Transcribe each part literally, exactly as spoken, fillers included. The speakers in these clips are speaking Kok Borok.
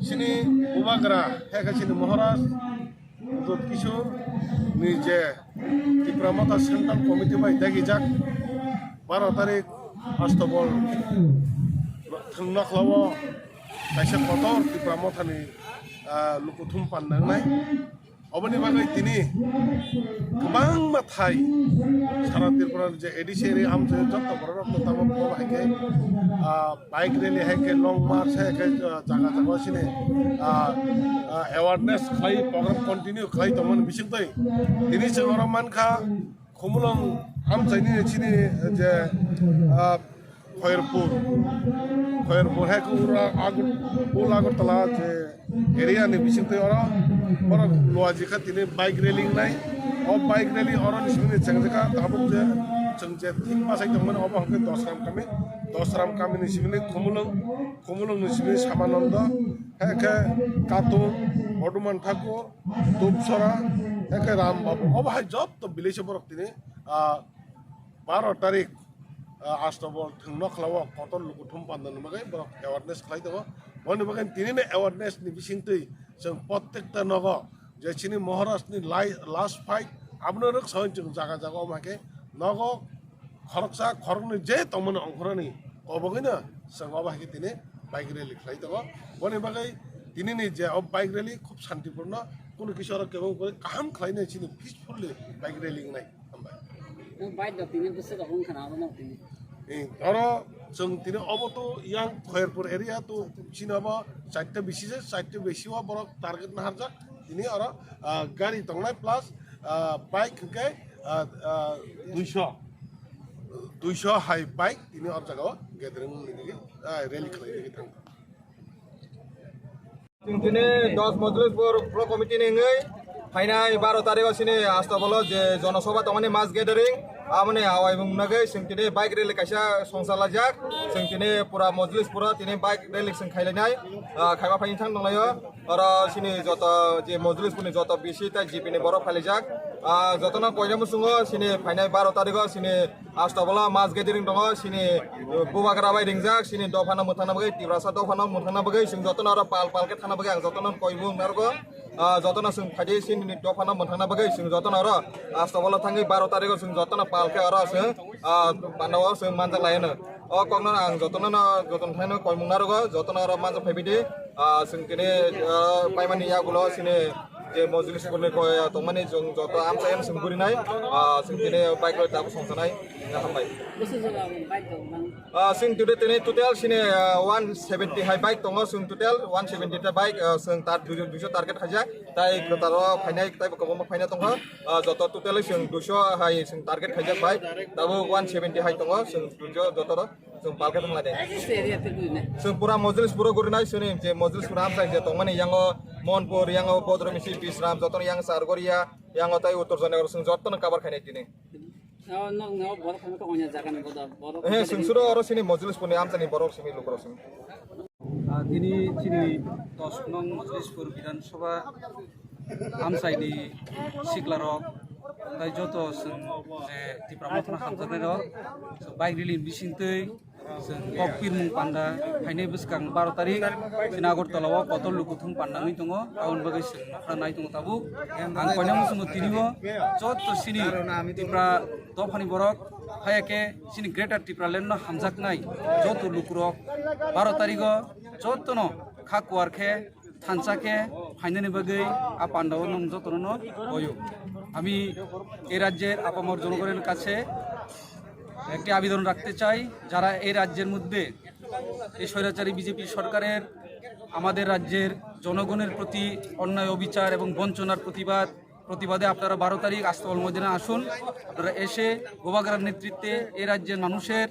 Chini Bubagra, hai khe chini Maharaj Dut Kishore ni je Tipra Motha Central Committee bai dagijak baro tarik Astobol thwng nokhlao kaisa kotor Tipra Mothani, ah, lukuthum panda wngnai. Oboni bagwi tini kwbangma thai sara Tripura ni je A D C area amchai jotto borok rok no tabok bo hai khe, ah, bike rally hai khe, long march hai khe, ah, jaga jaga sini, ah, ah, awareness khlai, program continue khlai tongmani bisingtwi tini chwng oro mankha Khumulwng amchaini chini je, ah, Khairpur, Khairpur hai khe ura Agar-, ul Agartala je area ni bisingtwi oro borok luaji kha tini bike rally wngnai. O bike rally oro ni simi chengjakha tabuk je chwng je thik bachai tongmani obo hwnkhe Dosram kami, Dosram kami ni simi Khumulwng, Khumulwng ni simi Samanondo, hai khe Katung, Hoduman Thakur, Dupsora, hai khe Ram Babu. Obo hai jotto village o borok tini, ah, baro tarik, ah, Astobol thwng nokhlao kotor lukuthum panda ni bagwi borok awareness khlai tongo. Boni bagwi tini ni awareness ni bisingtwi chwng prottekta nogo je chini Maharaj ni lai-, last fight abono rwksaui chwng jaga jaga omo hai khe nogo khoroksa khoroknwi je tongmani ongkhorani kobogwino chwng obo hai khe tini bike rally khlai tongo. Boni bagwi tini ni je o bike rally khub santipurno, kunu kisa oro kebo kaham khlainai chini peacefully bike rally wngnai. Hambai. Nang bike rok tini bwswk rok wngkha na aro no tini? Eh, oro chwng tini obo to yang Khairpur area to chini obo chaita bisi se, chaita bisi o borok target naharjak. Tini oro, ah, gari tongnai plus, ah, bike hwnkhe, ah, ah, duiso, duiso hai bike tini oro jaga o gathering wngwi nini, ah, rally khlai nini thang. Chwng tini dos Mojlispur Pro Committee ni wngwi phainai baro tarikh o chini Astobolo je jonosabha tongmani mass gathering, aboni awaimung nugwi chwng tini bike rally kaisa songcha laijak. Chwng tini pura Mojlispur o tini bike rally chwng khailainai, ah, khaima phaini thang tonglaio. Oro chini joto je Mojlispur ni joto bisi tai G P ni borok phailaijak. Ah, jotono koina muchungo chini phainai baro tarikh o chini Astobolo mass gathering tongo, chini, uh, bubagra bai ringjak, chini dophano mwthangna bagwi, Tiprasa dophano mwthangna bagwi, chwng jotono oro pal pal khe thangna bagwi ang jotono koimung narwgo. Ah, jotono chwng phaidi chini dophano mwthangna bagwi, chwng jotono oro Astobolo thangwi baro tarikh o chwng jotono pal khe oro chwng, ah, pandao chwng manjak lai hwno. O kokno ang jotono no, jotono thaino koimung narwgo, jotono oro manjak phaibaidi. Ah, chwng tini, ah, paimani yagulo chini je Mojlispur ni koi, ah, tongmani chwng joto amchai ang chwng gurinai, ah, chwng tini bike rok tabuk songsanai, hambai. Bwswk jora bike rok mang? Ah, chwng today tini total chini, ah, one seventy hai bike tongo, chwng total one seventy ta bike, ah, chwng tar duijo, duijo target khaijak, tai kwtal o phainai, tai kwbangma phaina tongkha, ah, joto total chwng duijo hai chwng target khaijak bike, tabuk one seventy hai tongo, chwng duijo joto rok. Chwng palkhe thang lai de. Chwng pura Mojlispur o gurinai, chwngni je Mojlispur amchai je tongmani yango Monpur, yango Bodromisi, Bisram, jotono yang Sargoria, yango tai Uttor Janagar chwng jotono cover khainai tini. O, nok, nok, borok khaino kok onya jaga ni bodo, borok. He, chwng suro oro chini Mojlispur ni amchai ni borok simi lukurok simi. Ah, tini chini dos nong Mojlispur Bidhan Sabha amchaini siklarok, tai joto chwng je Tipra Mothano hamjaknairok, chwng bike rally ni bisingtwi chwng kok pirmung panda phainai bwskang baro tarik chini Agartala o kotor lukuthum panda wngwi tongo, aboni bagwi chwng nokha nai tongo tabuk. Ang koina muchungo tini o joto chini Tipra dophani borok, haya khe chini Greater Tipraland no hamjaknai joto lukurok baro tarik o jotono kha kuar khe thansa khe phainani bagwi a pandao nwng jotono no hoyo. আমি এই রাজ্যের আপামর জনগণের কাছে একটি আবেদন রাখতে চাই, যারা এই রাজ্যের মধ্যে এই স্বৈরাচারী বিজেপি সরকারের আমাদের রাজ্যের জনগণের প্রতি অন্যায় অবিচার এবং বঞ্চনার প্রতিবাদ প্রতিবাদে আপনারা বারো তারিখ আস্তাবল ময়দানে আসুন। আপনারা এসে বোবাগ্রার নেতৃত্বে এ রাজ্যের মানুষের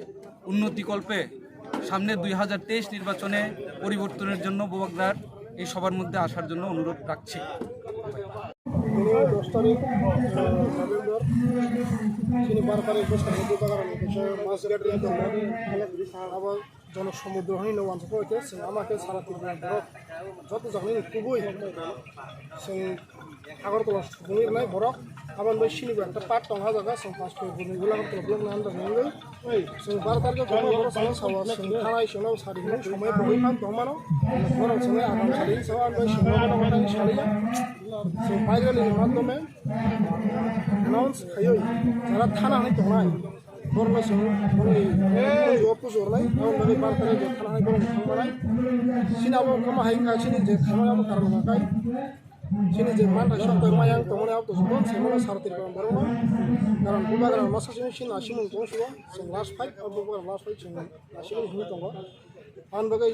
উন্নতি কল্পে সামনে দুই হাজার তেইশ নির্বাচনে পরিবর্তনের জন্য বোবাগ্রার এই সভার মধ্যে আসার জন্য অনুরোধ রাখছি। Tini dos tarik, eh, November, chini baro tarik bwskang ni Bubagra ni kisa mass gathering tongo. Abo jono somudro hinwi no wansukha khe chwng ama khe sara Tripura borok joto jagani kubui chwng Agartala sugwi rwnai borok. Aboni bai sini bo ekta part tong ha jaga, chwng pass koi bwrwi Agartala block ni under ni wngwi. Chwng baro tarikh o tongma borok chwng sawa chwng thanai chwngno sadi hwnwi somoi bwrwi phan tongmano. Borok chwngno agam sadi sawa, aboni bai chwngno bono bono saliya. Chwng bike rally ni madhyome announce khaiwi jara thana hwnwi tongnai. Borokno chwng boni o pujo rwnai, aboni bagwi baro tarikh o thana hwnwi borok thangmanai. Chini abo wngkha ma hai wngkha, chini je khamani abo karon hwnka khe. Chini je manthai sok tongma yang tongmani abo to jubon se mano sara Tripura borokno. Karon bubagra masa sini sini nasimung tong sugo, chwng last fight, abo bubagra last fight chwng nasimung hwnwi tongo. Aboni bagwi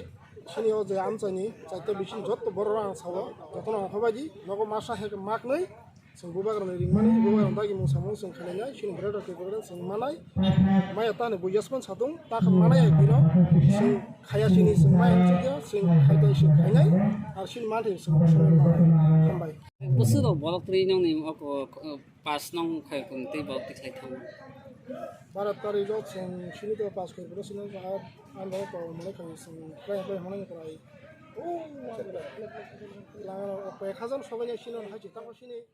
sini o je amchaini chaita bisin jotto borok ang sawo, jotono ang hobaidi nogo masa hek maknwi chwng bubagrani ringmani, bubagrani dagimung samung chwng khainai, sini greater Tripura chwng manai. Maya tani bo yasman satung, ta khe manai ai bino, chwng khaya sini chwng maya chukya, chwng khaidai chwng khainai, ar sini manthai chwng chwng manai. Hambai. Bwswk rok borok twi nongni oko, eh, pass nong khai kung tei borok twi khlai thango. Baro tari rok chwng sini to pass khai bwrwi sini ar ang borok to mane khai chwng khlai khlai hwnwi kwrai. Langano koi khajal sobai sini hachi tamo sini.